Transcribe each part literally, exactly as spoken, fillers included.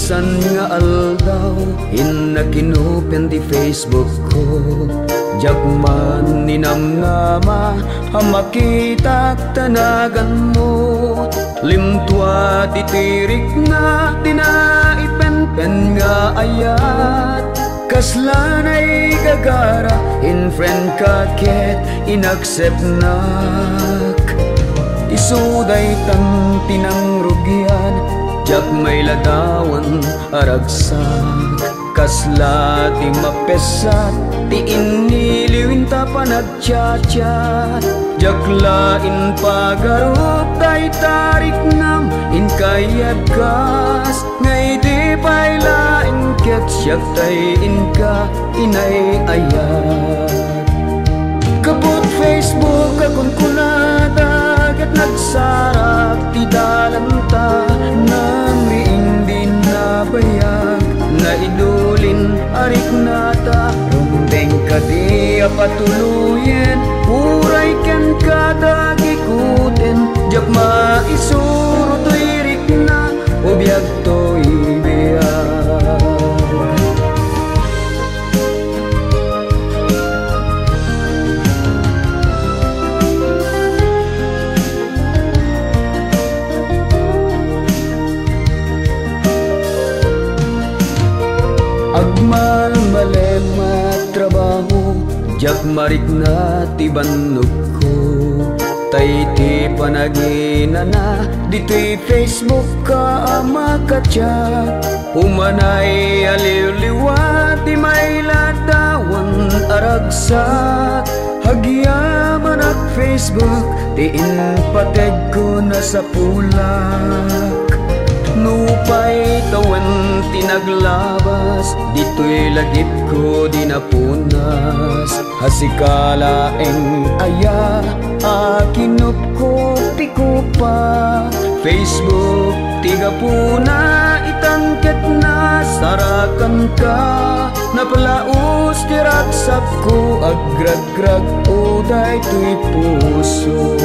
Maysa nga aldaw, innak inopen ti Facebook ko. Diak man ninamnama a makitak ta naganmo. Limtua ditoy rikna ti naipenpen nga ayat. Kasla naigagara, in-friend ka ket in-accept nak. Isu daytan ti nangrugian, diak mailadawan a ragsak. Kasla ti mapessat ti inniliw inta panagchat-chat. Diak la impagarup dayta riknam, inka yaggas. Nga idi pay laeng ket siak tay inka inay-ayat. Gapu iti Facebook a kunkunada ket nagsarak ti dalanta, nangriing din nabayag, naidulin a riknata. Rumbeng kadi a patuloyen, uray kenka dagikuten, diak maisuro toy rikna, o biag toy biag. Agmalmalem a trabaho, diak marikna ti bannogko. Tay ti panaginana ditoy Facebook ka a makachat. Umanay a liwliwa ti mailadawan a ragsak. Agyamanak Facebook ti impategko nasapulak. Nupay tawen ti naglabas, ditoy lagipko di napunas. A sika laeng aya a kinupkop ti kupa. Facebook ti gapuna itan ket nasarakanka. Napalaus ti ragsakko, agragrag-o daytoy puso.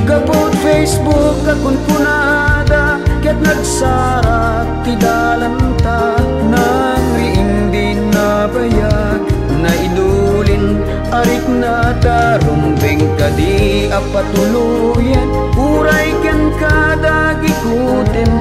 Gapu iti Facebook a kunkunada ket nagsarak ti dalanta, nangriing din nabayag, naidulin a riknata. Rumbeng kadi a patuloyen, uray kenka dagikuten,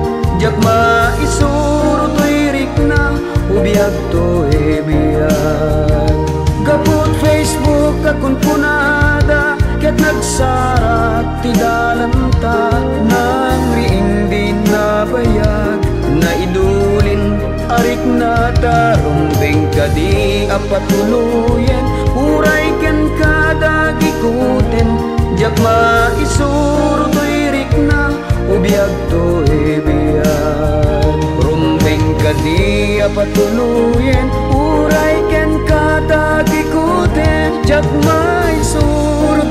diak maisuro toy rikna, o biag toy biag. Gapu iti Facebook a kunkunada ket nagsarak ti dalanta, nangriing din nabayag, naidulin a riknata. Rumbeng kadi a patuloyen, uray kenka dagikuten, diak maisuro toy rikna, o biag toy biag. Rumbeng kadi a patuloyen, uray kenka dagikuten, diak maisuro